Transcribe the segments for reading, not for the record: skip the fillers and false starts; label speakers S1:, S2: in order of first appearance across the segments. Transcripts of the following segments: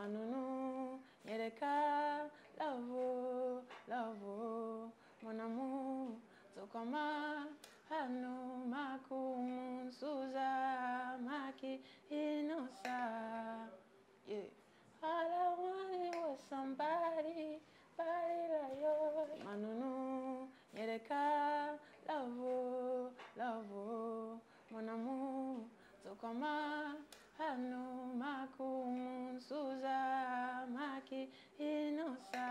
S1: Manunu nyereka love, love, mon amour, tokoma hano makumunsuza maki inosa. Yeah. All I wanted was somebody, body like yours. Manunu nyereka love, love, mon amour, tokoma hano makumunsuza maki inosa.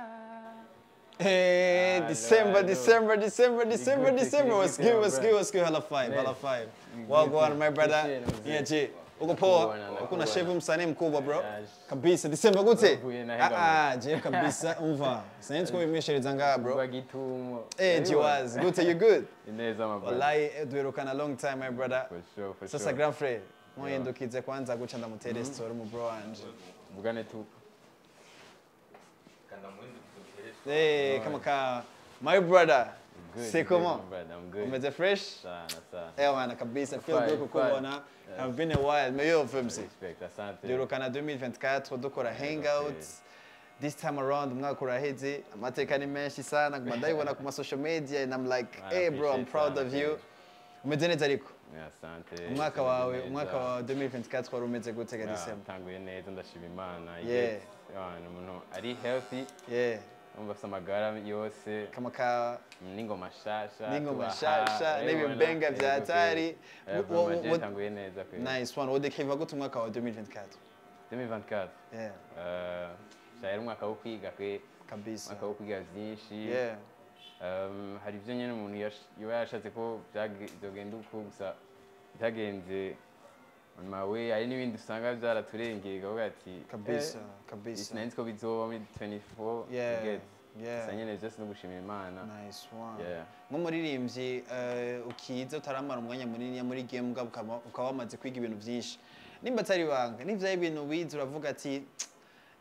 S2: Hey,
S3: Hello,
S2: December,
S3: hello.
S2: December, December, December,
S3: Good to
S2: December.
S3: see you,
S2: What's
S3: good to
S2: good? What's
S3: see
S2: good?
S3: you,
S2: What's good? Hello five,
S3: Man.
S2: hello five.
S3: Good
S2: Wagwan,
S3: to
S2: my brother.
S3: see you,
S2: Yeah, G. Uko poa?
S3: Bwana,
S2: Uko na
S3: nakubona.
S2: shevu msanii mkubwa bro.
S3: Yes.
S2: Kabisa. December gute?
S3: Uvuye na hega,
S2: Ah, ah, je kabisa umva. Sinzi ko bimeshereza ngaha bro.
S3: Kwa gitumo.
S2: Eh, Jiwaz. Gute, you good?
S3: Ineza my brother.
S2: Wallahi duherukana long time my brother.
S3: For sure, for
S2: Sasa
S3: sure.
S2: grand frère, muhindukize kwanza guca ndamutere story mu bro wanje.
S3: Vugane tu.
S2: Hey, kama ka my brother.
S3: Good,
S2: C'est
S3: good,
S2: comment?
S3: my brother, I'm good.
S2: Umeze fresh?
S3: Sana sana.
S2: Eh wana kabisa feel
S3: Fine,
S2: good kukubona.
S3: fine.
S2: I've been a while. Meilleur FMC.
S3: Respect, asante.
S2: Duherukana 2024 dukora hangouts. This time around umwaka uraheze, amateka ni menshi sana, nguma ndabibona ku ma social media and I'm like,
S3: Man,
S2: hey bro, I'm
S3: appreciate
S2: proud
S3: sana,
S2: of you. Umeze neza ariko.
S3: Yeah, asante.
S2: Umwaka wawe,
S3: Neza.
S2: umwaka wa 2024 wari umeze gute ga
S3: Yeah,
S2: December?
S3: Ntanguye neza ndashima Imana.
S2: Yeah.
S3: Yeah, ni umuntu ari healthy,
S2: Yeah.
S3: umva afise amagara yose,
S2: Kama ka
S3: n'ingoma shasha.
S2: n'ingoma
S3: tubaha,
S2: shasha
S3: urabibona?
S2: n'ibibenga
S3: Yego,
S2: vya
S3: kweli.
S2: hatari.
S3: Yeah, bro, maje ntanguye neza kweli.
S2: Nice one. Wodekriva gute umwaka wa 2024?
S3: 2024.
S2: Yeah,
S3: Shayari umwaka wo kwiga kwe,
S2: kabisa.
S3: umwaka wo kwiga vyinshi.
S2: Yeah.
S3: Hari ibyo nyine umuntu yoba yarashatse ko byogenda uko gusa bitagenze on my way, hari n'ibindi usanga byaraturengeye ukavuga ati
S2: Kabisa, kabisa.
S3: sinari nzi ko bizoba muri 24.
S2: Yeah,
S3: You get.
S2: yeah.
S3: Gusa nyine byose no gushimira Imana.
S2: Nice one.
S3: Yeah.
S2: Nk'umuririmbyi ukiza utaramara umwanya munini muri game mugabo ukaba wamaze kwiga ibintu byinshi. Nimba atari ibanga, nivyo ibintu wize uravuga ati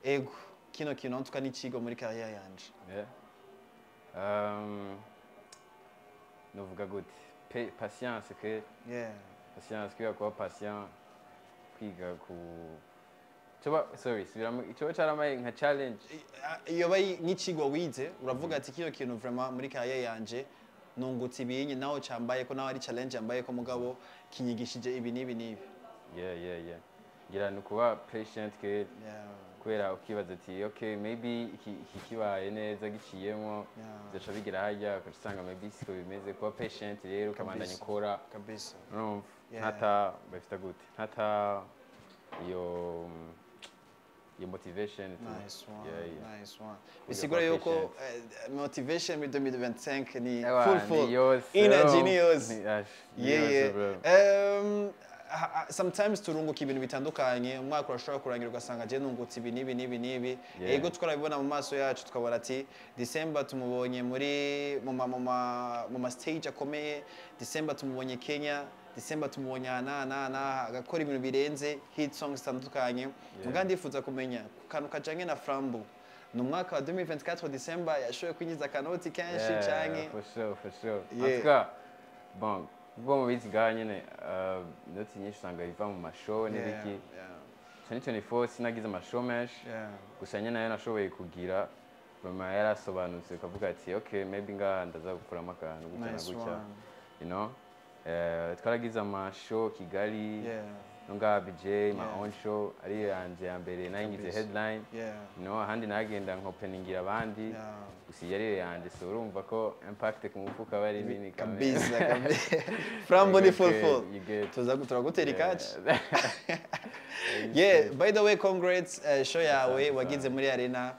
S2: ego kino kintu ntuka n'ikigo muri carrière yanje.
S3: Yeah. Novuga gute, patience ke. Patience, kwiga kuba patient, kwiga ku coba, sorry, subiramo, icoba caramaye nka challenge.
S2: Iyo bari nk'ikigo wize uravuga ati kino kintu vraiment muri carrière yanje nungutse ibinyi naho cambaye ko naho ari challenge yambaye ko mugabo kinyigishije ibi n'ibi n'ibi.
S3: Yeah, ngira ni ukuba patient ke. Kubera ukibaza ati okay, maybe iki kibaye neza giciyemo, bizoca bigera harya ugaca usanga maybe siko bimeze. Kuba patient rero ukabandanya ukora.
S2: Kabisa.
S3: Urumva?
S2: Yeah.
S3: Ntata bafita gute, ntata iyo motivation tu.
S2: Nice one.
S3: Yeah.
S2: Nice one. Bisigura
S3: kuba
S2: yuko
S3: patient.
S2: Motivation muri 2025 ni
S3: Ewa,
S2: full
S3: ni
S2: full.
S3: yose,
S2: Energy
S3: bro.
S2: ni yose.
S3: Ash, ni yose, bro.
S2: Sometimes turunguka ibintu bitandukanye, umwaka urashobora kurangira ugasanga je nungutse ibi n'ibi n'ibi n'ibi. Ego twarabibona mu maso yacu tukabona ati December tumubonye muri mu ma stage akomeye, December tumubonye Kenya, December tumubonye aha n'aha n'aha n'aha agakora ibintu birenze, hit songs zitandukanye. Muga ndifuza kumenya ku kantu kajanye na Flambeau, ni umwaka wa 2024 December yashoboye kwinjiza akanoti kenshi
S3: Yeah,
S2: canke?
S3: For sure, for sure.
S2: Yeah.
S3: En tout cas, bon, kuko mubizi ngaha nyene, inoti nyinshi usanga iva mu mashow n'ibiki. 2024 sinagize amashow menshi. Gusa nyene nayo nashoboye kugira mama yarasobanutse ukavuga ati okay, maybe ngaha ndaza gukuramo akantu gutya na
S2: Nice
S3: gutya.
S2: one.
S3: Twaragize amashow Kigali, no ngaha BJ, my own show ari yanje ya mbere nayingize
S2: Kabisa.
S3: headline. Ahandi nagenda nkopeningira abandi. Gusa iyi ariyo yanje, so urumva ko impact ku mufuka aba ari nini quand même.
S2: Kabisa kabisa, Flambeau ni full full.
S3: You get.
S2: Tuza turagutera ikaci. Yeah, by the way, congrats, show yawe
S3: Asante
S2: wagize
S3: sana.
S2: muri arena,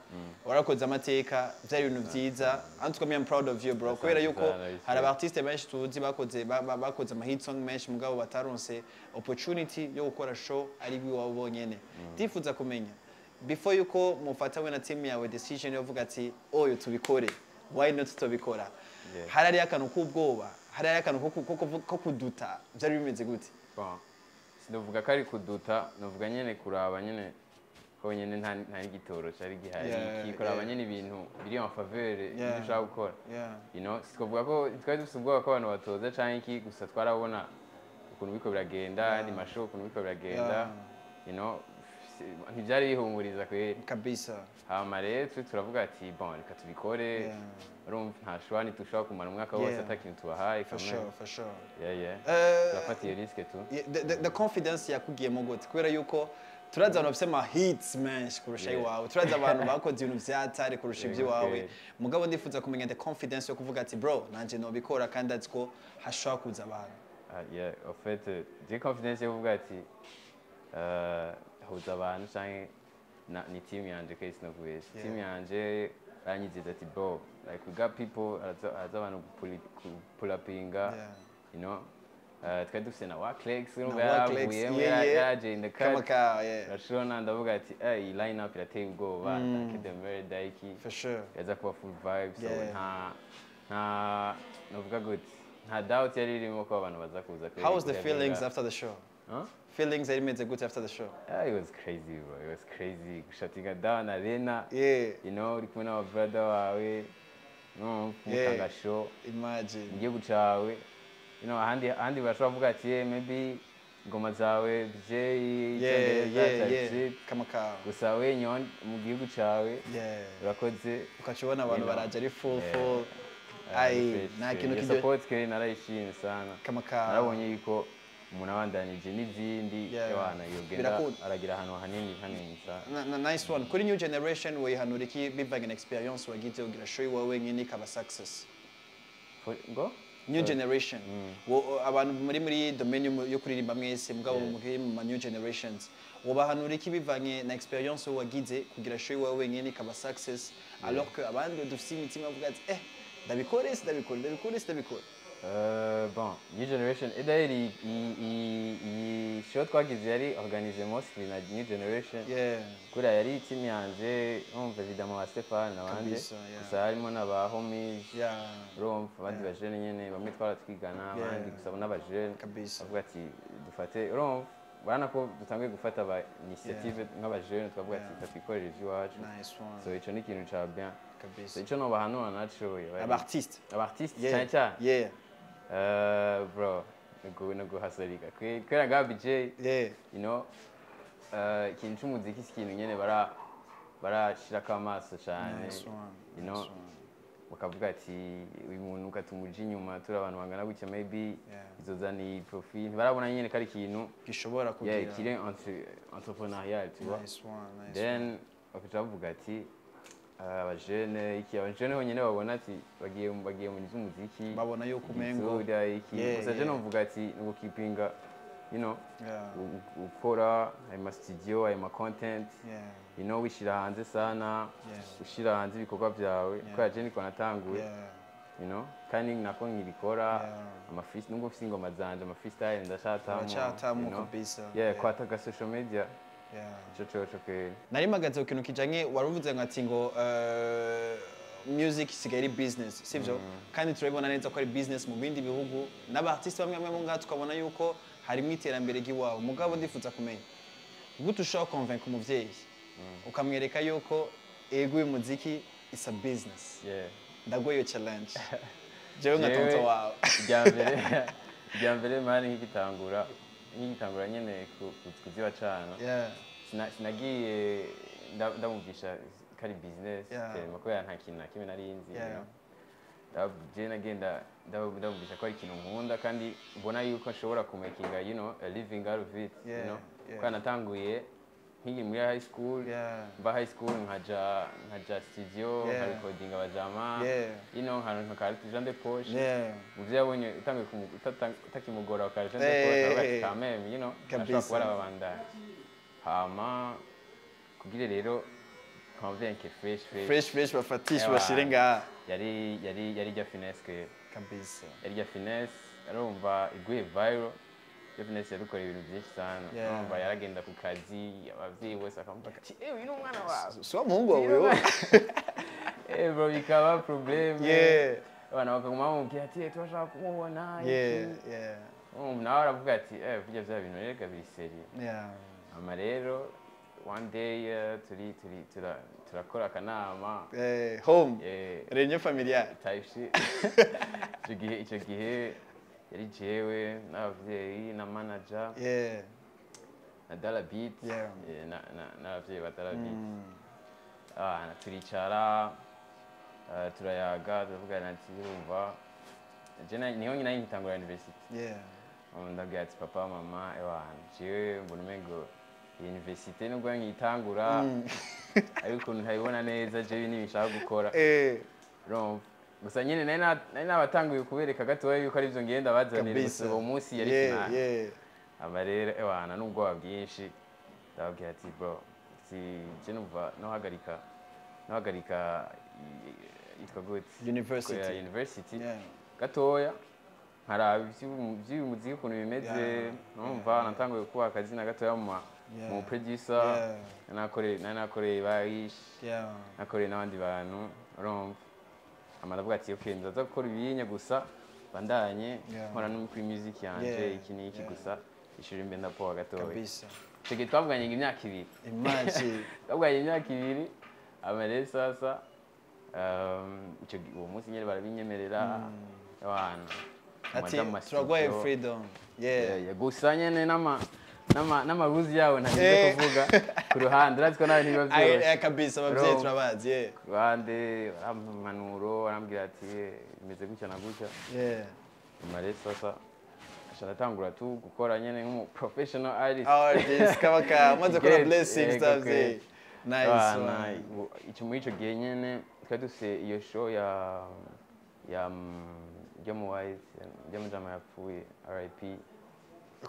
S2: warakoze amateka, byari ibintu byiza. En tout cas, me, I'm proud of you bro, kubera
S3: Asante
S2: yuko
S3: sana, respect.
S2: hari abartiste benshi tuzi bakoze bakoze ama hit song menshi mugabo bataronse opportunity yo gukora show ari iwabo bonyene. Ndifuza kumenya before yuko mufata we na team yawe decision yo kuvuga ati oyo tubikore, why not tubikora?
S3: Yeah.
S2: Hari hariyo akantu k'ubwoba, hari hariyo akantu ko kuduta, byari bimeze gute?
S3: Bon, sinovuga ko ari kuduta, novuga nyene kuraba nyene ko nyene nta n'igitoro cari gihari, iki kuraba nyene ibintu biri en faveur ibyo ushaka gukora. Sikovuga ko twari dufise ubwoba ko abantu batoza canke iki, gusa twarabona ukuntu biriko biragenda, andi mashow ukuntu biriko biragenda. Ntibyari bihumuriza kweri.
S2: Kabisa.
S3: Hama rero twe turavuga ati: "Bon, reka tubikore." Urumva nta choix, ntitushobora kumara umwaka wose ata kintu tubahaye.
S2: For
S3: Quand même.
S2: sure, for sure.
S3: Yeah. Turafata iyo risque tu.
S2: Yeah, the confidence yakugiyemo gute? Kubera yuko turazi abantu bafise ama hits menshi kurusha iwawe, turazi abantu bakoze ibintu vyatari kurusha iby'iwawe, mugabo ndifuza kumenya the confidence yo kuvuga ati: "Bro, nanje nobikora", kandi azi ko hashobora kuza abantu.
S3: Ah, yeah, en fait, j'ai confidence yo kuvuga ati huza abantu canke ni team yanje kwezi, sinokubesha. Team yanje baranyizeza ati: "Bro, like, we got people, haraza abantu kupulapinga." Twari dufise na Waclex, urumva
S2: Na Waclex,
S3: yaravuyemo, yaraje in the
S2: Kama
S3: cut.
S2: ka, yeah.
S3: Urashobora, ndavuga ati: "Eh, iyi line up irateye ubwoba, Kedemere Daiki,
S2: For sure.
S3: yaza kuba full vibe." So nta novuga gute, nta doubt yari irimo ko abantu baza kuza
S2: How was the
S3: kureba.
S2: feelings after the show?
S3: Huh?
S2: Feelings yari imeze gute after the show?
S3: Yeah, it was crazy, bro. It was crazy. Gushatinga down arena, uri kumwe n'aba brother wawe, no, mutanga show
S2: Imagine.
S3: mu gihugu cawe. Ahandi bashobora kuvuga ati: "Yeah, maybe ingoma zawe BJ, Icyongereza, type shit."
S2: Kama ka.
S3: Gusa we nyon mu gihugu cawe urakoze.
S2: Ukaca ubona abantu baraje ari full, full. Ai, nta kintu
S3: Iyo
S2: kiryo
S3: support ke narayishimye sana.
S2: Kama ka.
S3: Narabonye yuko umuntu abandanije n'izindi, abana yogenda
S2: Birakunda.
S3: aragira ahantu hanini hanini sana.
S2: Nice one. Kuri new generation wihanura iki bivanye na experience wagize ugira show iwawe wenyine ikaba success?
S3: Ngo?
S2: New generation. Abantu muri domaine yo kuririmba mwese, mugabo muri mu ma new generations, wobahanura iki bivanye na experience wagize kugira show iwawe wenyine ikaba success, alors que abandi dufise imitima bavuga ati: "Eh, ndabikore, sindabikore, ndabikore, sindabikore"?
S3: Bon, new generation, et d'ailleurs iyi show twagize yari organisée mostly na new generation. Kuriya yari team yanje, urumva, évidemment ba Stefan n'abandi, gusa harimo n'aba homies, urumva, abandi bajene nyene, bamwe twara twigana, abandi gusa n'abajene bavuga ati dufate, urumva, urabona ko dutanguye gufata aba initiative nk'abajene, twavuga ati: "Reka twikorere ivy'iwacu."
S2: Nice one.
S3: So ico ni ikintu ca bien.
S2: Kabisa.
S3: So ico nobahanura naco
S2: Aba artiste.
S3: Aba artiste cyane cyane, bro, nuguhasorika kubera nga BJ, ikintu c'umuziki si ikintu nyene barashirako amaso cane.
S2: Nice one. Nice one.
S3: Bakavuga ati: "Uyu muntu ukatumuja inyuma, turi abantu bangana gutya, maybe izozana iyi profit." Ntibarabona nyene ko ari ikintu
S2: gishobora kugira
S3: kiri entrepreneurial, tu vois.
S2: Nice one, nice.
S3: Then bakaca bavuga ati abajene iki, abajene honyine babona ati bagiye mu by'umuziki,
S2: Babona yuko umengo
S3: igitsura iki. Gusa je novuga ati ni ugukipinga ukora ayo ma studio, ayo ma content, wishyira hanze sana, ushyira hanze ibikorwa byawe, kubera je niko natanguye, kandi nako nkibikora. Ama nubwo mfise ingoma zanje, ama freestyle ndacatamo.
S2: Uracatamo kabisa.
S3: Yeah, kwataka social media, ico coco kweri.
S2: Nari mpagaze ku kintu kijanye wari uvuze ngo ati ngo music isigaye ari business, sivyo? Kandi turabibona neza ko ari business mu bindi bihugu, n'aba artiste bamwe bamwe bo ngaha tukabona yuko harimo iterambere ry'iwabo. Mugabo ndifuza kumenya gute ushobora convaincre umuvyeyi, ukamwereka yuko ego, uyu muziki is a business. Ndaguha iyo challenge jewe nka
S3: Jewe,
S2: tonto wawe.
S3: Irya mbere mari nkigitangura nyene kuzibacana, sinagiye ndamwumvisha ko ari business, tellement kubera nta kintu na kimwe nari nzi. Je nagenda ndamwumvisha ko ari ikintu nkunda kandi mbona yuko nshobora kumakinga a living out of it, kubera natanguye nkiri muri high school, mva high school nkaja studio, nkarekodinga abajama, nkaronka ka argent de poche. Muvyo yabonye utanguye utakimugora ka argent de poche, aravuga ati: "Quand même, ashobora kuba arababandanya." Hama kugira rero convaincre fresh fresh,
S2: Fresh fresh, bafatishe,
S3: Ewa.
S2: bashire ngaha.
S3: Yari rya finesse ke.
S2: Kabisa.
S3: Yari rya finesse, arumva iguye viral. Rya finesse yarukora ibintu byinshi sana. Arumva yaragenda ku kazi, abavyeyi bose bakamubwira ati: "Eh, uyu ni umwana wawe?"
S2: Si wa muhungu wawe wewe?
S3: Eh bro, bikaba problème. Abana bakaguma bamubwira ati: "Eh, turashaka kumubona iki." Urumva nawe aravuga ati: "Eh, burya bya bintu reka biri sérieux." Hama rero one day turi turakora akanama.
S2: Eh, home. Réunion familiale.
S3: Type shit. Icyo gihe yari jewe n'abavyeyi na manager. na Dollar Beat, n'abavyeyi ba Dollar Beat. Turicara, turayaga, turavugana, ati urumva je niho nyina nkitangura university. Ndabwira ati papa, mama, ewana jewe mbona umengo iyi university nubwo nkitangura, ariko ukuntu ntabibona neza, jewe n'ibintu gukora. Urumva, gusa nyine nari nabatanguye kubereka gatoya yuko arivyo ngenda bazanira.
S2: Kabisa.
S3: Gusa uwo munsi yari finale. Aba rero ewana n'ubwoba bwinshi, ndababwira ati bro, ati je numva nohagarika yitwa gute?
S2: University.
S3: Yeah, university gatoya, nkaraba ivy'uyu muziki ukuntu bimeze. Numva natanguye kuba akazina gatoya mu mu producer. Nari nakoreye Barish, nakoreye n'abandi bantu, urumva. Hama ndavuga ati okay, ndaza gukora ibinya gusa bandanye nkora no kuri music yanje, iki n'iki, gusa ishuri mbe ndapoha gatoya. Icyo gihe twavuganye ngo imyaka 2.
S2: Imagine.
S3: Twavuganye imyaka 2. Hama rero sasa uwo munsi nyine barabinyemerera, abantu
S2: Ati turaguhaye freedom.
S3: Yeah, gusa nyene n'amaruzi yabo ntagize kuvuga ku ruhande, urazi ko nawe ntibiba
S2: Ay,
S3: byoroshye.
S2: kabisa, abavyeyi
S3: Bro.
S2: turabazi.
S3: Ku ruhande barampa impanuro, barambwira ati bimeze gutya na gutya. Nyuma rero sasa aca ndatangura tu gukora nyene nk'umu professional artist.
S2: Artist kabaka umaze kubona
S3: Yes,
S2: blessings
S3: yego,
S2: z'abavyeyi. Nice
S3: Abana,
S2: one.
S3: Muri ico gihe nyene twari dufise iyo show ya yo mu Wise, yo mu jama yapfuye, RIP.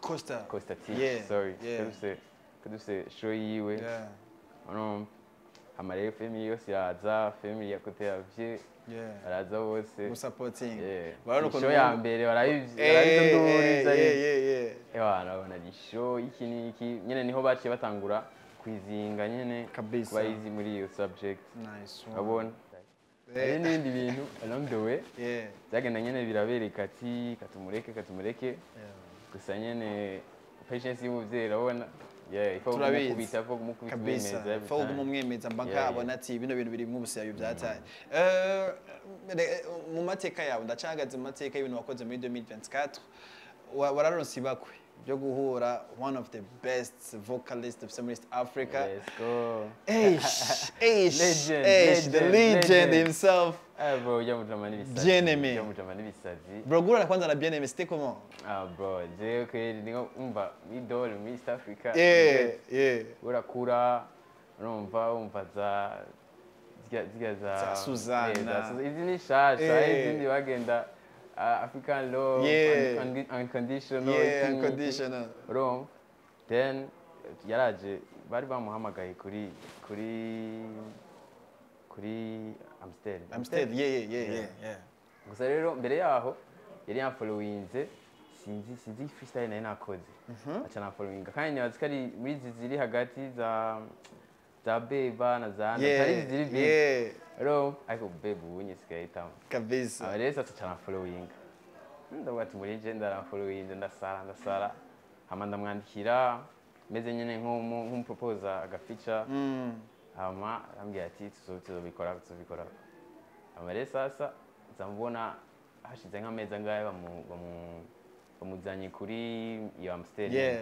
S2: Costa.
S3: Costa T. Sorry. Twari dufise show yiwe. Urumva, hama rero family yose iraza, family ya côté ya vieux baraza bose.
S2: Gusupporting.
S3: Yeah.
S2: Barabona ukuntu
S3: Show ya mbere barabivye nduriza. Ewana babona ni show iki n'iki nyene, niho baciye batangura kwizinga nyene
S2: Kabisa.
S3: kuba easy muri iyo subject.
S2: Nice one.
S3: Urabona hari n'ibindi bintu along the way byagenda nyene birabereka ati katumureke, katumureke. Gusa nyene patience y'umuvyeyi, urabona, yeah, ifo
S2: Turabizi.
S3: kumukubita, ifo kumukubita,
S2: Kabisa.
S3: umwemeza every
S2: Fa
S3: time.
S2: uguma umwemeza mpaka abona ati bino bintu birimwo ubusayo byataye. Mu mateka yawe, ndacahagaze mu mateka y'ibintu wakoze muri 2024, wararonse ibakwe byo guhura one of the best vocalists dufise muri East Africa.
S3: Let's go.
S2: Eish, eish,
S3: Legend,
S2: eish, the
S3: legend,
S2: legend
S3: legend.
S2: himself.
S3: Ah bro, ujya mujama n'ibisazi.
S2: Bien aimé.
S3: Ujya mujama n'ibisazi.
S2: Bro, guhura kwanza na Bien Aimé, c'était comment?
S3: Ah bro, jewe kweli niko umva idole muri East Africa. Urakura urumva wumva za zirya za
S2: Za Suzana.
S3: Eh, za Suzana. Izi ni shasha, izindi bagenda African love, unconditional, iki n'iki.
S2: Unconditional.
S3: Urumva, then yaraje, bari bamuhamagaye kuri Amstel.
S2: I'm still, yeah.
S3: Gusa rero mbere yaho yari yamfollowinze, sinzi freestyle nari nakoze, aca namfollowinga, kandi nibaza ko ari muri izi ziri hagati za Beba na za ari izi ziri big. Rero ariko Beba ubu nyisigaye itamo.
S2: Kabisa.
S3: Aba rero sasa aca aramfollowinga, ndavuga ati muri je ndaramfollowinze, ndasara ndasara, hama ndamwandikira meze nyene nk'umuproposa agafica. Hama arambwira ati tuzobikora, tuzobikora. Hama rero sasa nza mbona hashize nk'amezi angahe bamuzanye kuri iyo Amstel.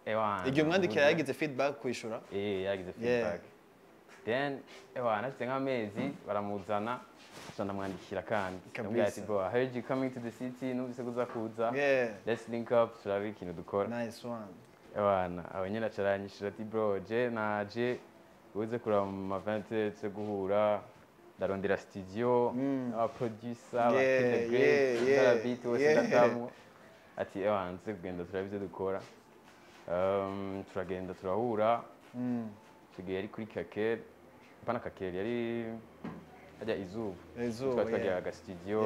S3: Ewana,
S2: Igihe umwandikira yagize feedback kwishura?
S3: Eh, yagize feedback. Then ewana hashize nk'amezi baramuzana, aca ndamwandikira kandi, ndamubwira ati bro, I heard you coming to the city, numvise ko uza kuza, let's link up turabe ikintu dukora.
S2: Nice one.
S3: Ewana abo nyine aca aranyishura ati bro, je naje, uze kuraba mu ma 20 tuze guhura, ndarondera studio, aba producer ba Kid the Great, Beat bose, ndatamwo ati ewana tuze kugenda turabe ivyo dukora. Turagenda turahura. Icyo gihe yari kuri Kakeri, pana Kakeri, yari hajya izuba.
S2: Izuba,
S3: Twari twagira aga studio,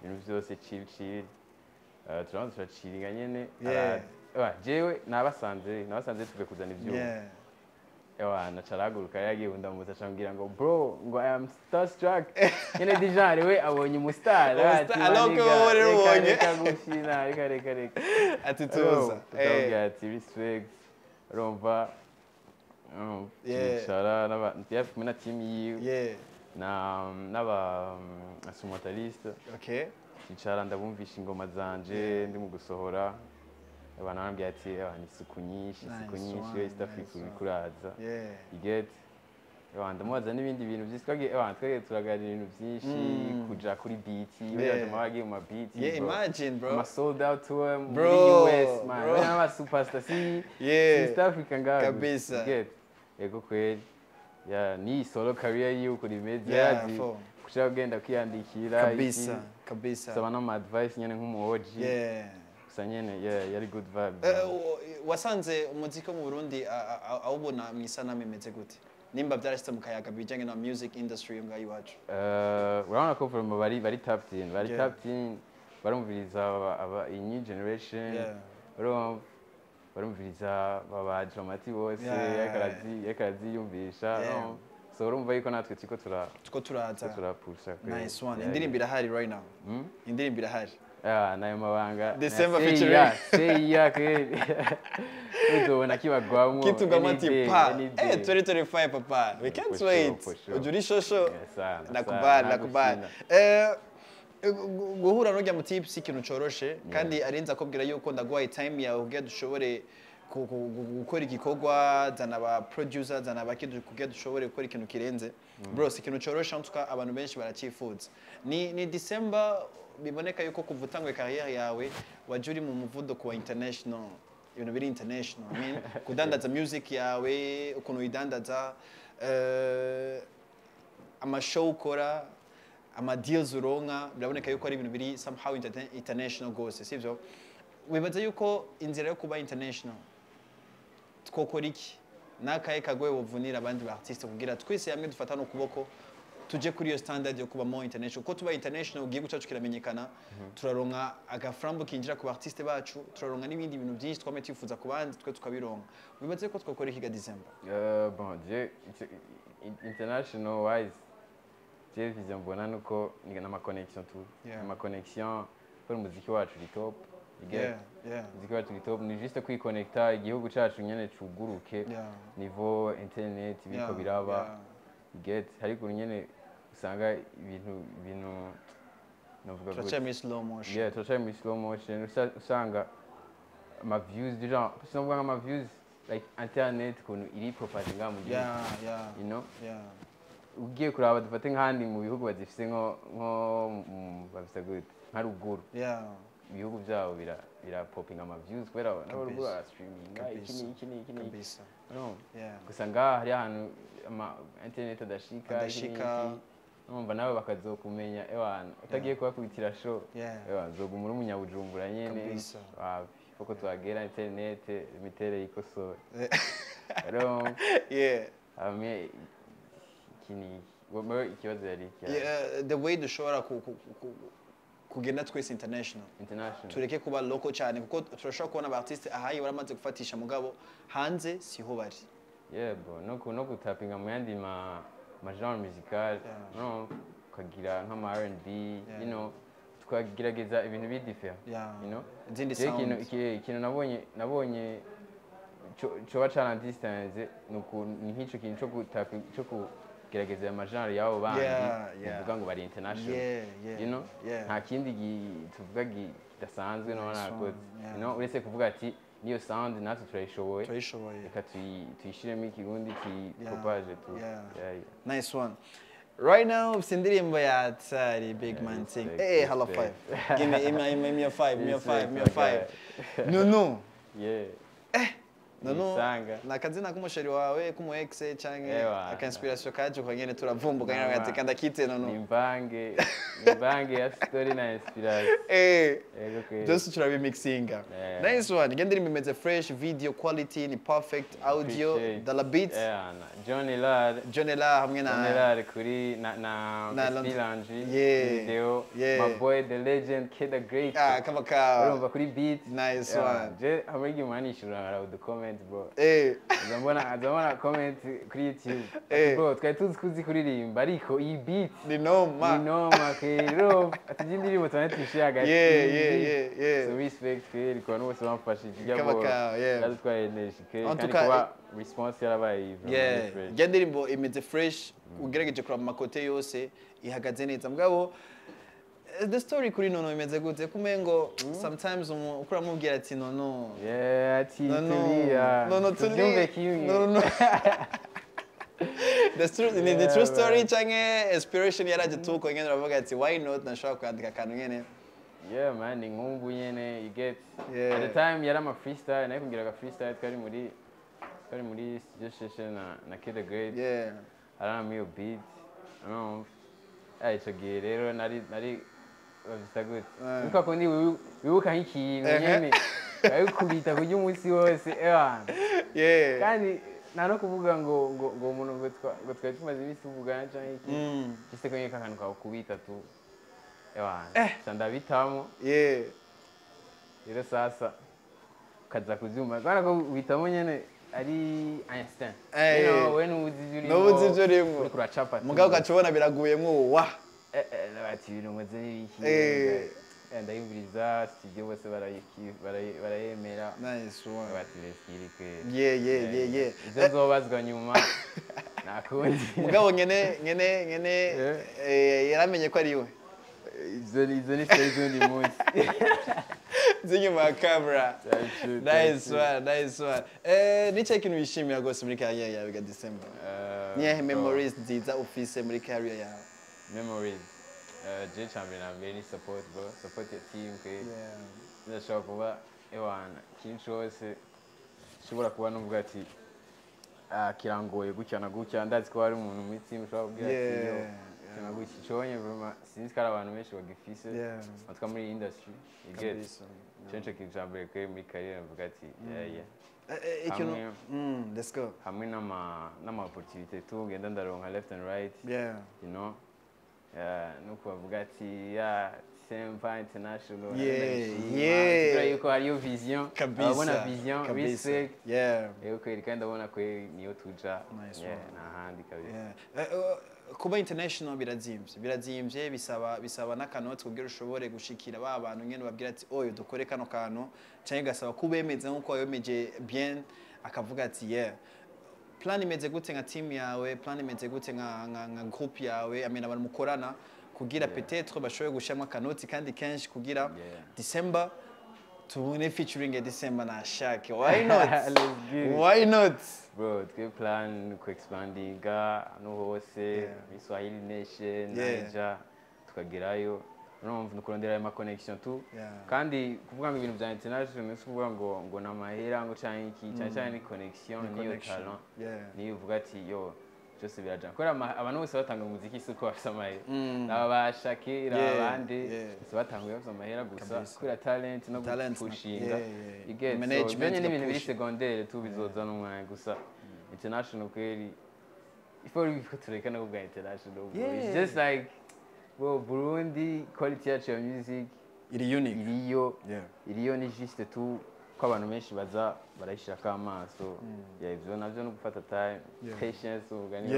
S3: ibintu byose chill chill. Turabanza turaciringa nyene. Jewe nabasanze tuve kuzana ivyuma. Ewana aca arahaguruka, yari agiye kundamutsa, aca ambwira ngo bro, ngo I am starstruck nyene, déjà we abonye umustar.
S2: Umustar, alors que wowe rero ubonye.
S3: Reka gukina, reka reka reka.
S2: Ati tuza.
S3: Tukamubwira ati respect, urumva, turicara yari kumwe na team yiwe na n'aba instrumentaliste. Twicara, ndabumvisha ingoma zanje ndi mu gusohora. Abantu barambwira ati: "Ewa, ni isuku nyinshi, isuku
S2: Nice
S3: nyinshi
S2: one,
S3: East Africa
S2: nice
S3: uri
S2: one.
S3: kuraza." You get? Ewa, ndamubaza n'ibindi bintu byinshi, twagiye, ewa, twagiye turaganira ibintu byinshi, kuja kuri BET, buriya jama bagiye mu ma BET,
S2: Yeah,
S3: bro.
S2: imagine, bro.
S3: Ama sold out tour muri
S2: Bro,
S3: US, man.
S2: bro.
S3: Bariya n'aba superstar si East Africa ngaho.
S2: Kabisa.
S3: You get? Yego kweli. Yeah, ni solo career yiwe ukuntu imeze, yarazi kushaka kugenda kwiyandikira
S2: Kabisa,
S3: iki,
S2: kabisa.
S3: saba n'ama advice nyene nk'umu OG. Gusa nyene, yeah, yari good vibe.
S2: Wasanze umuziki wo mu Burundi awubona mu isanamu imeze gute, nimba byarashitse mu kayaga bijanye na music industry yo ngaho iwacu?
S3: Urabona ko vraiment bari tapped in, bari tapped in, barumviriza aba iyi new generation. Urumva, barumviriza baba Dramati bose, ariko araziyumvisha. Urumva? So urumva yuko natwe turiko tura
S2: Tuko turaza.
S3: Turiko turapusha kweli.
S2: Nice one. Indirimbo irahari right now? Indirimbo irahari?
S3: Ah, nayo mabanga.
S2: December
S3: Na
S2: featuring.
S3: Seya kweli, uzobona kibagwamwo
S2: Kitugamo
S3: any
S2: ati
S3: day,
S2: pa
S3: any day.
S2: 2025, papa, we can't
S3: For sure,
S2: wait.
S3: for sure.
S2: Ujya uri shosho.
S3: Yeah, sana,
S2: Nakubali.
S3: sana,
S2: Nakubali.
S3: nagushinda.
S2: Guhura n'urya mutipe si ikintu coroshe, kandi arinze akubwira yuko ndaguhaye time yawe kugira dushobore gukora igikorwa, zana aba producer, zana abaki, kugira dushobore gukora ikintu kirenze, bro. Si ikintu coroshe, en tout cas abantu benshi baracyifuza. Ni December biboneka yuko kuva utanguye carrière yawe waje uri mu muvuduko wa international, ibintu biri international. I mean, kudandaza music yawe, ukuntu uyidandaza, amashow ukora, ama deals uronka, biraboneka yuko ari ibintu biri somehow international gose, sivyo? Wibaza yuko inzira yo kuba international twokora iki? N'akahe kagoye wovunira abandi ba artiste kugira twese hamwe dufatane ukuboko tuje kuri iyo standard yo kuba more international? Kuko tuba international, igihugu cyacu kiramenyekana, turaronka agaframbo kinjira ku artiste bacu, turaronka n'ibindi bintu byinshi twame twifuza ku bandi, twe tukabironka. Wibaze ko twakora iki ga December?
S3: Bon, je international wise, je vision mbona nuko ni n'ama connection tu, ama connection, kubera umuziki wacu uri top, you get?
S2: Yeah.
S3: Umuziki wacu uri top, ni juste kwikonekta, igihugu cacu nyene cuguruke, niveau internet biriko biraba, you get? Hari ukuntu nyene usanga ibintu novuga gute?
S2: Turacyari muri slow motion.
S3: Yeah, turacyari muri slow motion. Usanga ama views du genre, sinovuga nk'ama views, like internet ukuntu iri propagé ngaha mu gihugu, ugiye kuraba, dufate nk'ahandi mu bihugu bazifise, nko bafise gute, nka ruguru, ibihugu byabo birapopinga ama views kubera nabo ruguru barastreaminga iki n'iki n'iki n'iki. Urumva? Gusa ngaha hari ahantu ama internet adashika, iki
S2: Adashika.
S3: n'iki. Urumva, nawe bakazokumenya, ewana, utagiye kubakubitira show, ewana, uzoguma uri umunyabujumbura nyene. Wapi, koko twagera internet imitere ikosora. Urumva? Hamwe iki n'iki. Wowe ikibazo yari iki?
S2: Yeah, the way dushobora kugenda twese international.
S3: International.
S2: Tureke kuba local cyane, kuko turashobora kubona aba artiste ahaye baramaze gufatisha, mugabo hanze siho bari.
S3: Yeah, bro, no gutapinga mu yandi ma genre musical, no ukagira nk'ama R&B, tukagerageza ibintu bi different.
S2: Izindi
S3: Jewe ikintu
S2: sound.
S3: ikintu nabonye coba carandistanze ni nk'ico kintu co kugerageza ama genre y'abo bandi uvuga ngo bari international. Nta kindi tuvuga kidasanzwe no
S2: Nice
S3: nakoze.
S2: one, yeah.
S3: Uretse kuvuga ati niyo sound natwe turayishoboye.
S2: Turayishoboye.
S3: Reka tuyishiremo ikirundi, tuyipropage tu. Yeah.
S2: Nice one. Right now ufite indirimbo ya Tsari Big
S3: Yeah,
S2: Man Thing.
S3: respect,
S2: Hey, hello
S3: respect.
S2: five. Give me your five, me your
S3: Respect,
S2: five, me your
S3: my
S2: five.
S3: guy.
S2: Nunu.
S3: Yeah.
S2: Nunu.
S3: Nisanga.
S2: Ni akazina k'umusheri wawe, k'umu ex, canke
S3: Ewa.
S2: aka inspiration kaje uko nyene turavumbuka nyene
S3: Mama.
S2: ati kanda kite
S3: Ni
S2: Nunu.
S3: imvange ya story na inspiration. Yego kweli.
S2: Byose turabimixinga.
S3: Yeah.
S2: Nice one. Igenda indirimbo imeze fresh, video quality ni perfect, audio,
S3: Appreciate.
S2: Dollar Beats.
S3: Yeah, na John Elad.
S2: John Ella hamwe na
S3: John Elad kuri na
S2: Na
S3: SP Landry video. My boy the legend Kid the Great.
S2: Ah, kama ka.
S3: Urumva kuri beat.
S2: Nice
S3: Yeah,
S2: one.
S3: Je hamwe igihe umanishura nkara udu comment, bro. Nza mbona comment kuri YouTube. Ati, "Bro, twari tuzi ko uzi kuririmba, ariko iyi beat
S2: Ni noma.
S3: ni noma kweli." Urumva? Ati ijya indirimbo tubane tuyishyire hagati.
S2: Yeah,
S3: Iyi
S2: yeah,
S3: beat.
S2: yeah.
S3: So respect kweli ku bantu bose bamfashije ijya
S2: Kama
S3: bro.
S2: ka, yeah.
S3: Yaradutwaye energy kweli.
S2: En
S3: Kandi
S2: tout cas,
S3: kuba response yarabaye vraiment fresh.
S2: Ijya ndirimbo imeze fresh, ugerageje kuraba mu makote yose ihagaze neza, mugabo The story kuri Nono imeze gute? Kumengo sometimes uko uramubwira ati Nono,
S3: Yeah, ati
S2: Nono,
S3: tulia.
S2: Nono,
S3: Tuvyumve
S2: tulia.
S3: kimwe.
S2: Nono. The true, ni the true
S3: Yeah,
S2: story
S3: man.
S2: canke inspiration yaraje tuko nyene uravuga ati why not, nashobora kwandika akantu nyene?
S3: Yeah man, ni nkumbu nyene, you get.
S2: Yeah.
S3: At the time yari ama freestyle, nayo kumbwiraga freestyle, twari muri studio session na Kid the Great. Arampa iyo beat, urumva. Ico gihe rero nari bavyita gute? Niko kundi wibuka nk'ikintu nyene babikubita kurya umunsi wose, ewana. Kandi nta no kuvuga ngo umuntu ngo twari tumaze iminsi tuvugana canke iki. Juste ko nyene kakantu kakubita tu, ewana, ca ndabitamo. Rero sasa ukaza kuvyumva kubera ko uhitamo nyene ari instinct. You know, we ntuzi ivyo urimwo.
S2: Ntuzi ivyo urimwo.
S3: Uriko uracapa tu.
S2: Mugabo ugaca ubona biraguyemwo wa.
S3: Bati ibintu nkoze n'ibiki? Ndayumviriza studio bose barayemera.
S2: Nice one.
S3: Bati let's get it kweli. Ivyo nzobazwa nyuma nakundi.
S2: Mugabo nyene yaramenye ko ari we.
S3: Izo ni story z'undi munsi.
S2: Z'inyuma ya camera.
S3: That's true,
S2: Nice
S3: that's true.
S2: one, nice one. Ni cyo kintu wishimira rwose muri career yawe ga December? Niyahe memories nziza ufise muri career yawe?
S3: Memories. Je cambere na mbere ni support, bro, support ya team kwe. Ndashobora kuba, ewana, ikintu cose nshobora kuba nuvuga ati ah, kirangoye gutya na gutya, ndazi ko hari umuntu muri team ushobora kubwira ati yo, gutya na gutya iconye. Vraiment sinzi ko hari abantu benshi bagifise batwa muri iyi industry, you get. Ico nico kintu ca mbere kwe muri career mvuga ati yeah.
S2: Ikintu let's go.
S3: Hamwe n'ama opportunity tu ngenda ndaronka left and right. Nuko bavuga ati ya Sempa International, ndabishima. Kubera yuko hariyo vision, ababona vision, respect. Rero kweli kandi ndabona kweli niyo tuja.
S2: Nice
S3: Yeah,
S2: one.
S3: nta handi kabisa.
S2: Yeah. Kuba international birazimvye, bisaba n'akanoti kugira ushobore gushikira ba bantu nyene babwira ati oyo dukore kano kantu, canke gasaba kubemeza nkuko wabemeje bien akavuga ati yeah. Plan imeze gute nka team yawe? Plan imeze gute nka group yawe, I mean abantu mukorana, kugira peut-être bashobore gushiramo akanoti kandi kenshi kugira December tubone featuring ya December na Shake? Why not?
S3: Let's get it.
S2: Why not?
S3: Bro, twe plan ku expandinga ahantu hose, muri Swahili Nation, Niger, tukagerayo. Urumva ni ukurondera ayo ma connection tu. Kandi kuvuga ngo ibintu bya international si ukuvuga ngo ni amahera ngo canke iki, cyane cyane ni connection,
S2: Ni
S3: niyo
S2: connection.
S3: talent, niyo uvuga ati yo byose birajana, kubera abantu bose batanga umuziki si uko bafise amahera. Aba ba Shakira, abandi bose batanguye bafise amahera gusa kubera talent no
S2: Talent
S3: gupushinga. You get. So
S2: Management
S3: ibyo nyine ni ibintu biri
S2: igapush.
S3: secondaire tu, bizoza n'umwanya. Gusa international kweli ifo ko tureka no kuvuga international, bro. It's just like, bro, Burundi quality yacu ya music
S2: Iri unique.
S3: Iriyo. Iriyo, ni juste tu ko abantu benshi baza barayishirako amaso. Yeah, ivyo navyo no gufata time, patience, umugani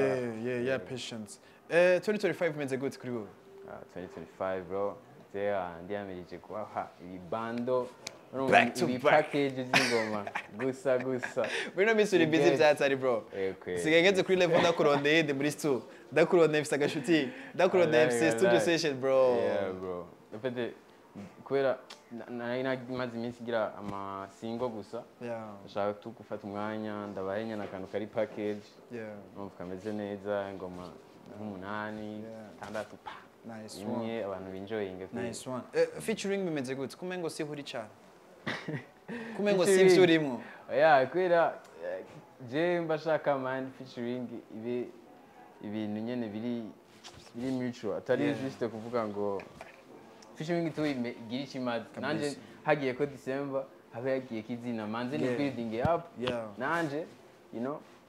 S2: Yeah, patience. 2025 imeze gute kuri wowe?
S3: Ah, 2025, bro, jewe ndiyamirije kubaha ibibando, urumva,
S2: Back to
S3: ibi
S2: back.
S3: package z'ingoma gusa gusa.
S2: Muri ino minsi uri busy. Byatari, bro.
S3: Kweli.
S2: Sigaye ngeze kuri level ndakurondeye ndi muri stu, ndakurondeye mfise agashuti, ndakurondeye
S3: Wallahi,
S2: mfise studio
S3: wallahi.
S2: session, bro.
S3: Yeah, bro. En fait, kubera nari namaze iminsi ngira ama single gusa, ndashaka tu gufata umwanya ndabahe nyene akantu kari package, numva kameze neza, ingoma nk'umunani, tandatu, pa
S2: Nice one.
S3: imwe abantu binjoyinge.
S2: Nice one. Featuring bimeze gute? Kumengo si huri cyane, kumengo si
S3: Featuring.
S2: ivyo urimo.
S3: Yeah, kubera je mba shaka man featuring ibe ibintu nyene biri mutual, atari juste kuvuga ngo featuring tu igire icyo imaze. Nanje hagiye ko December habe hagiye ko izina manze ni building up. Nanje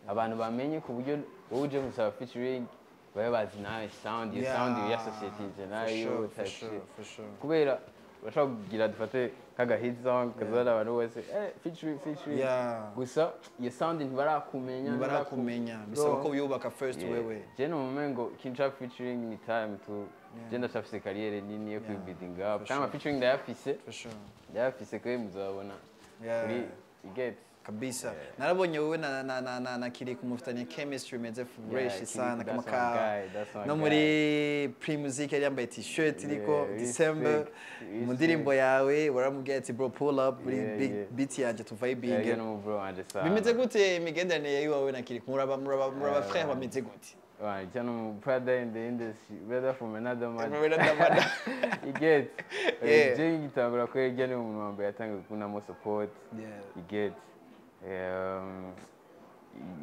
S3: abantu bamenye ku buryo wowe uje gusaba featuring babe bazi nawe sound, iyo sound ya society nayo
S2: For
S3: type
S2: sure,
S3: shit.
S2: For sure.
S3: Kubera urashobora kugira dufate nk'aga hit song kazana abantu bose featuring, featuring, gusa iyo sound ntibarakumenya.
S2: Ntibarakumenya, bisaba ko wiyubaka first wewe.
S3: Je numva ngo ikintu ca featuring ni time tu. Je ndacafise carrière nini yo kwibuilding up, kandi ama featuring ndayafise.
S2: For sure.
S3: Ndayafise kwe, muzabona kuri you get.
S2: Kabisa. Narabonye wowe na Kirikou mufitanye chemistry imeze fresh
S3: Yeah,
S2: sana
S3: Kirikou,
S2: kama
S3: that's my
S2: ka
S3: guy, that's my
S2: no
S3: guy.
S2: muri Primusic yari yambaye t-shirt iriko
S3: Yeah,
S2: December
S3: respect,
S2: mu ndirimbo yawe waramubwiye ati bro, pull up muri
S3: Yeah,
S2: big
S3: yeah.
S2: beat yanje tuvibinge.
S3: Yeah, no bro wanje sana.
S2: Bimeze gute imigenderanire yiwawe na Kirikou? Muraba frère, bameze gute?
S3: Wanje no brother in the industry, brother from another man.
S2: From another mother.
S3: You get?
S2: Yeah.
S3: Je ngitangura kwega ni umuntu wa mbere yatangiye kunamo support. You get?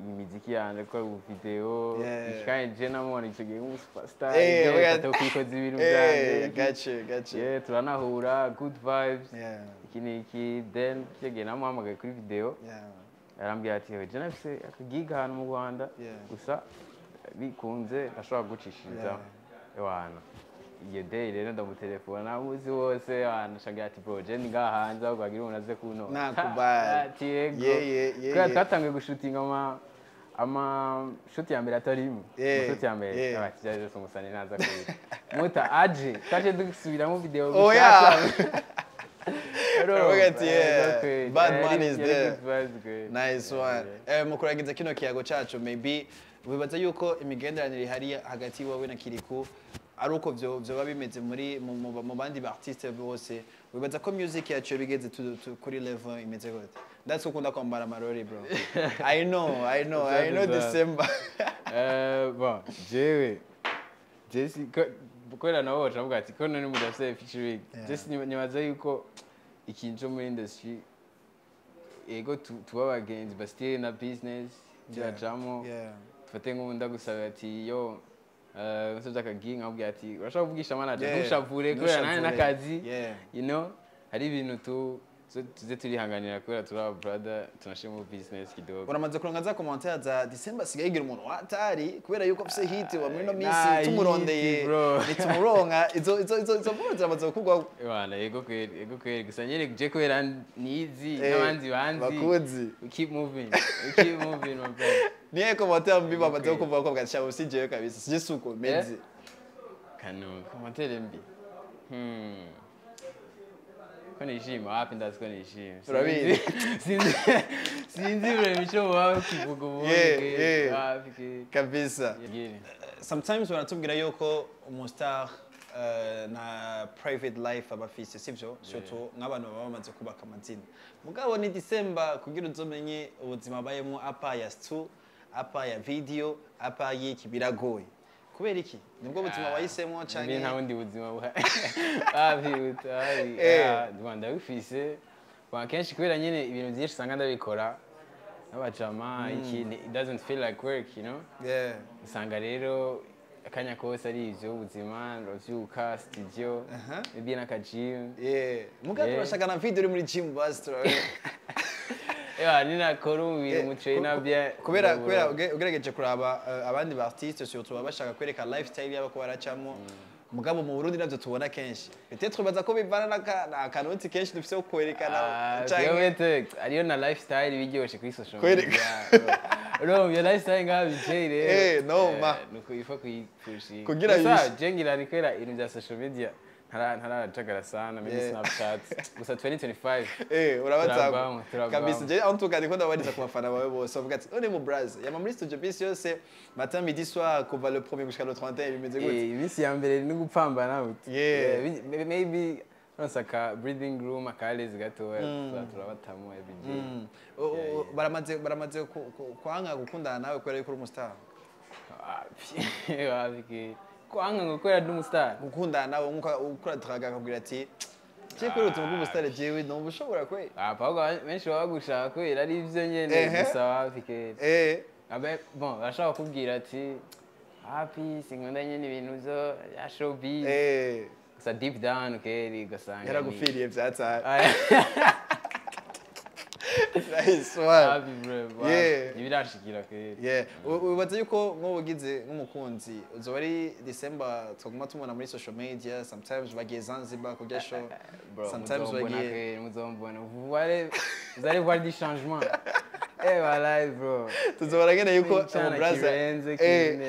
S3: Imiziki yanje ko video kandi je namubona icyo gihe nk'umusuperstar, you get? Atakwikoza ibintu byanje.
S2: Got you, got you.
S3: Yeah, turanahura, good vibes. Iki ni iki, then icyo gihe namuhamagaye kuri video, arambwira ati: "Je nafise akagiga ahantu mu Rwanda, gusa bikunze ndashobora gucishiriza." Ewana, iyo day rero ndamutelefona umunsi wose, ewana, shangira ati: "Bro, je ndi ngaha hanze, ahubwo hagira umuntu aze kuntora."
S2: Nakubali.
S3: Ati: "Yego."
S2: Yeah.
S3: Kubera twatanguye gushutinga ama shoot ya mbere atarimo, shoot ya mbere ati byari byose umusani ntaza kubira muta aje, twaje dusubiramo video
S2: Oh, yeah.
S3: gushasha.
S2: Aravuga ati, yeah, bad man is there.
S3: There.
S2: Nice one. Mu kurangiza kino kiyago cacu, maybe wibaza yuko imigenderanire ihari hagati wowe na Kirikou ari uko vyoba bimeze muri mu bandi ba artiste bose? Wibaza ko music yacu bigeze kuri level imeze gute? That's ukunda kwambara amarori, bro. I know, I know, I know. December.
S3: Bon, jewe Jesse kubera nabo bacavuga ati ko none mudafite featuring. Jesse nibaza yuko ikintu cyo muri industry, ego tuba abagenzi, but still na business turajamo. Dufate nk'ubu ndagusaba ati yo, nsabye akagi, nkabwira ati urashobora kuvugisha manager, ntushavure kubera nanjye
S2: Ntushavure.
S3: n'akazi. Hari ibintu tuze turihanganira kubera turi aba brother, tunashiramo business kidogo.
S2: Uramaze kuronka za commentaire za December asigaye yigira umuntu watari kubera yuko afise hit wa muri no minsi,
S3: Nah,
S2: tumurondeye
S3: hit, bro.
S2: nitumuronka, izo nkuru ziramaze gukugwa?
S3: Bana, yego kweri, yego kweri, gusa nyine je kubera nizi n'abandi banzi.
S2: Bakuzi.
S3: We keep moving, we keep moving, my brother.
S2: Niye commentaire mbi bamaze
S3: kweri.
S2: kuvuga ko bwacha si jewe kabisa, sije suko meze?
S3: Kanu commentaire mbi, ko nishima wapi, ndazi ko nishima.
S2: Urabizi.
S3: Sinzi, sinzi vraiment ico baba kivuga ubundi. Wapi kweri.
S2: Kabisa.
S3: Yeah.
S2: Sometimes baratubwira yuko umustar na private life aba afise, sivyo? Surtout nk'abantu baba bamaze kubaka amazina. Mugabo ni December, kugira uzomenye ubuzima abayemo apa ya stu, apa ya video, apa y'iki, biragoye. Kubera iki? Nibwo buzima wahisemo
S3: Mbi
S2: canke?
S3: Nta bundi buzima buhari, wapi butahari. Ndabifise. Bon, kenshi kubera nyine ibintu byinshi usanga ndabikora n'abajama, iki it doesn't feel like work. Usanga rero akanya kose ari ivyo ubuzima, uravyuka, studio, maybe n'aka gym.
S2: Yeah. Mugabo turashaka na video uri muri gym basi turabe.
S3: Ewa, ninakora umubiri mu trainer bien.
S2: Kubera ugerageje kuraba abandi ba artiste, surtout baba bashaka kwereka lifestyle yabo ko baracamo, mugabo mu Burundi navyo tubona kenshi. Peut-être baza ko bivana na kanoti kenshi dufise ko kwerekana canke
S3: Canke ariyo na lifestyle biryoshe kuri social
S2: Kwereka.
S3: media. Urumva iyo lifestyle ngaha bicaye rero.
S2: No, ma.
S3: Nuko ifa kuyipushinga.
S2: Kugira
S3: Gusa
S2: yishe.
S3: je ngira ni kubera ibintu bya social media ntarajagara sana, maybe Snapchat. Gusa 2025
S2: Urabatanga.
S3: Turabamo, turabamo.
S2: Kabisa. Je en tout cas ndiko ndabariza ku bafana bawe bose, bavuga ati none mu Braz yama muri studio bisi yose, matin, midi, soir, kuva le premier jusqu'à le 31, bimeze gute?
S3: Iminsi ya mbere ni gupambana buti. Maybe nonse aka breathing room akalezi gatoya turabatamo every day.
S2: Baramaze kwanga gukundana nawe kubera yuko uri umustar?
S3: Wapi, wapi, kwanga ngo kubera ndi umustar?
S2: Gukundana nawe nkuko ukora draga, akabwira ati je kuri ubuzima bw'umustar jewe numva ushobora kwe.
S3: Ahubwo benshi baba bagushaka kubera ari ibyo nyene, gusa wapi kera. Abe, bon, barashobora kukubwira ati hapi sinkunda nyene ibintu vyo ya showbiz, gusa deep down keri ugasanga
S2: Yaragupfiriye vyataye.
S3: Ah,
S2: Nice one.
S3: Happy bro, wapi. Ntibirashikira keri.
S2: Yeah. Wibaza yuko nk'ubugize nk'umukunzi uzoba ari December twaguma tumubona muri social media, sometimes bagiye Zanzibar kurya show,
S3: Bro,
S2: sometimes
S3: muzombona
S2: bagiye
S3: kweri, muzombona. Vous allez voir du changement. Eh, voilà, bro.
S2: Tuzobona ngene yuko
S3: Icyana
S2: umubraza
S3: kirenze, kirenze.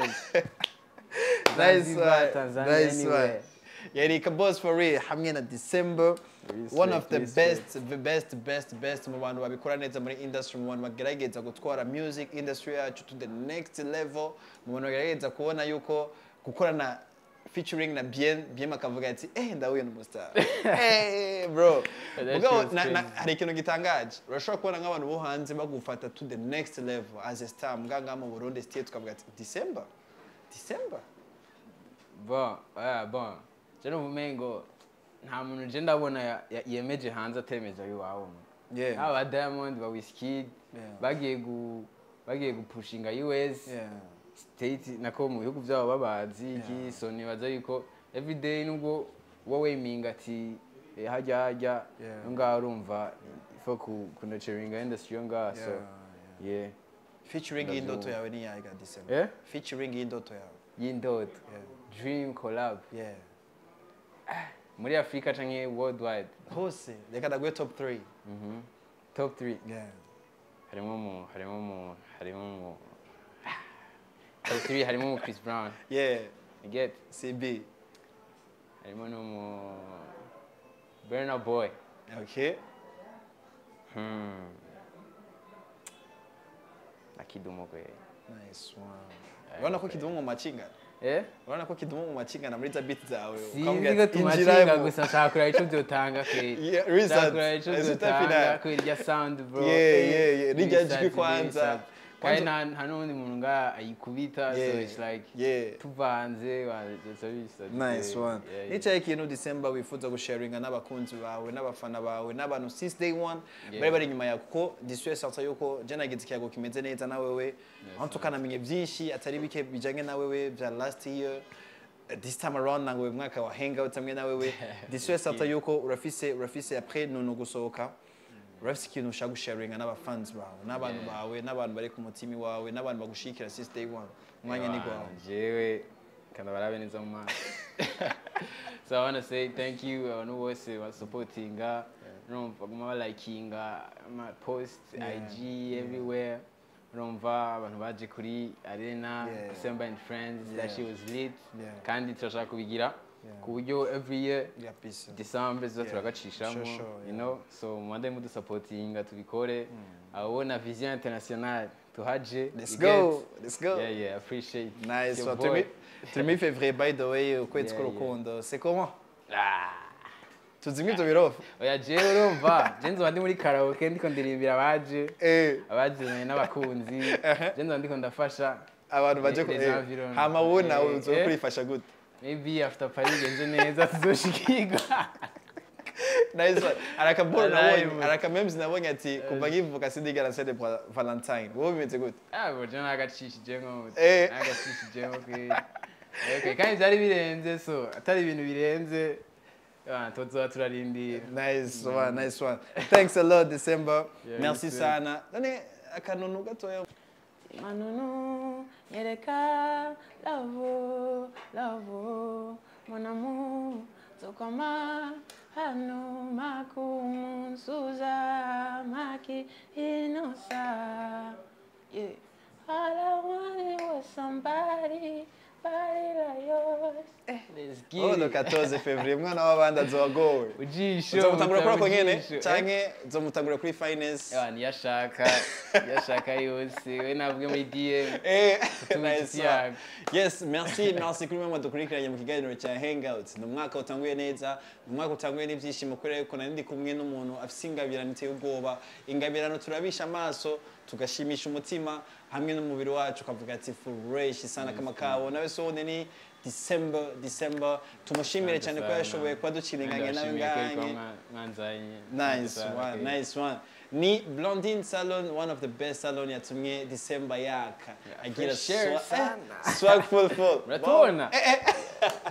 S2: Nice
S3: Zanzibar,
S2: one.
S3: Tanzania,
S2: Nice one.
S3: anywhere.
S2: Yari Kaboss for real hamwe na December, one of the best, the best, best, best mu bantu babikora neza muri industry, mu bantu bagerageza gutwara music industry yacu to the next level, mu bantu bagerageza kubona yuko gukorana featuring na Bien Bien akavuga ati ndahuye n'umustar. Bro, mugabo hari ikintu gitangaje, urashobora kubona nk'abantu bo hanze bagufata to the next level as a star, muganga mu Burundi still tukavuga ati December.
S3: Bon, bon. Je numva umengo nta muntu je ndabona yemeje hanze atemeje iwabo. Aba Diamond ba Wizkid bagiye gupushinga US state nako mu bihugu byabo babazi iki, so nibaza yuko everyday nubwo wowe weminga ati hajya ngaho urumva ifo ku nurturing industry yo ngaho, so yeah.
S2: Featuring indoto yawe ni yaga December. Featuring indoto yawe.
S3: Y'indoto. Dream collab. Muri Africa canke worldwide?
S2: Hose. Reka ndaguhe top 3.
S3: Top 3.
S2: Yeah.
S3: Harimo top 3 harimo Chris Brown.
S2: Yeah.
S3: You get
S2: CB.
S3: Harimo no mu Burna Boy.
S2: Okay.
S3: Na Kidumu kwe.
S2: Nice one. Urabona ko Kidumu mu machinga? Urabona ko Kidumu mu machinga na muri za beat zawe.
S3: Ukamubwira ati injira gusa nshaka kureba ico byotanga kwe.
S2: Result.
S3: Final. Kwe rya sound bro.
S2: Yeah. Rijya jwi kwanza.
S3: Kandi nta n'undi muntu nga ayikubita, so it's like tuvanze.
S2: Nice one. Nicaye ikintu December wifuza gusharinga n'abakunzi bawe n'abafana bawe n'abantu since day one bari inyuma yawe, kuko disuye sarta yuko je nagize ikiyago kimeze neza na wewe, aho tukanamenye byinshi atari bike bijanye na wewe bya last year. This time around nango mwaka wa hangout hamwe na wewe, disuye sarta yuko urafise après nono gusohoka, urafise ikintu ushaka gusharinga n'abafans bawe n'abantu bawe n'abantu bari ku mutima wawe n'abantu bagushikira since day one. Umwanya ni gwawe.
S3: Jewe kandi barabe neza mu maso. So I want to say thank you abantu bose basupportinga, urumva baguma balikinga ama post IG everywhere, urumva abantu baje kuri Arena December and Friends, that she was lit. Kandi turashaka kubigira ku buryo every year December zo turagacishamo, you know, so mwande mudusupportinga tubikore, abona vision internationale tuhaje.
S2: Let's go.
S3: Yeah, appreciate.
S2: Nice one. Turi février by the way, ukwezi k'urukundo. C'est comment? Tuzimye ibyo birofa.
S3: Oya jewe urumva, je nzoba ndi muri karaoke ndiko ndirimbira abaje. Abaje n'abakunzi. Je nzoba ndiko ndafasha
S2: abantu baje ko hama wowe nawe uzokurifasha gute?
S3: Maybe after Paris genze neza tuzoshikirwa.
S2: Nice one. Arakabona nabonye, arakamemes nabonye ati kuva nkivuka sindigera celebrate Valentine. Wowe bimeze gute?
S3: Ah, bo je nagacishije nko. Nagacishije nko. Okay, kandi byari birenze, so atari ibintu birenze. Tuzoba turarindira.
S2: Nice one, nice one. Thanks a lot December. Merci sana. None akanunu gatoya.
S1: Manunu nyereka love love mon amour tokoma hano makumunsuza maki inosa. Yeah. All I wanted was somebody body like yours.
S3: Let's get
S2: Oh,
S3: it.
S2: le 14 février mwana w'abandi azogowe.
S3: Ujisho.
S2: Uzomutangura kuri ako nyene canke uzomutangura kuri finance?
S3: Yashaka yose we navuge muri DM.
S2: Nice. Yes, merci, merci kuri mwe dukurikiranye mu kiganiro cya Hangout. Ni umwaka utanguye neza, ni umwaka utanguye n'ibyishimo kubera yuko nari ndi kumwe n'umuntu afise ingabirano iteye ubwoba. Ingabirano turabisha amaso, tugashimisha umutima hamwe n'umubiri wacu ukavuga ati fresh sana kama kawo. Nawe so ni December tumushimire cyane ko yashoboye kuba ducilinganye nawe nganye. Nice one, nice one. Ni Blondine Salon, one of the best salon yatumye December yaka. Agira swag full full.
S3: Muratubona?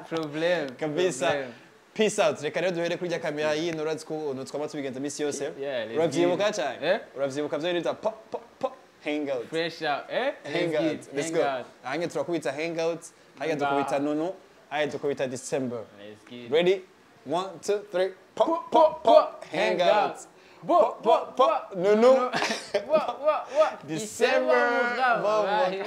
S3: Problem.
S2: Kabisa. Peace out. Reka rero duhere kuri rya kamera yino urazi ko twama tubigenza misi yose. Uravyibuka cyane? Uravyibuka vyo nita pop pop pop hangout.
S3: Fresh out,
S2: Hangout. Let's go. Hange turakubita hangout. Hange tukubita nunu. Hange tukubita December. Ready? 1 2 3 pop pop pop hangout. Pop pop pop nunu.
S3: December.
S2: December.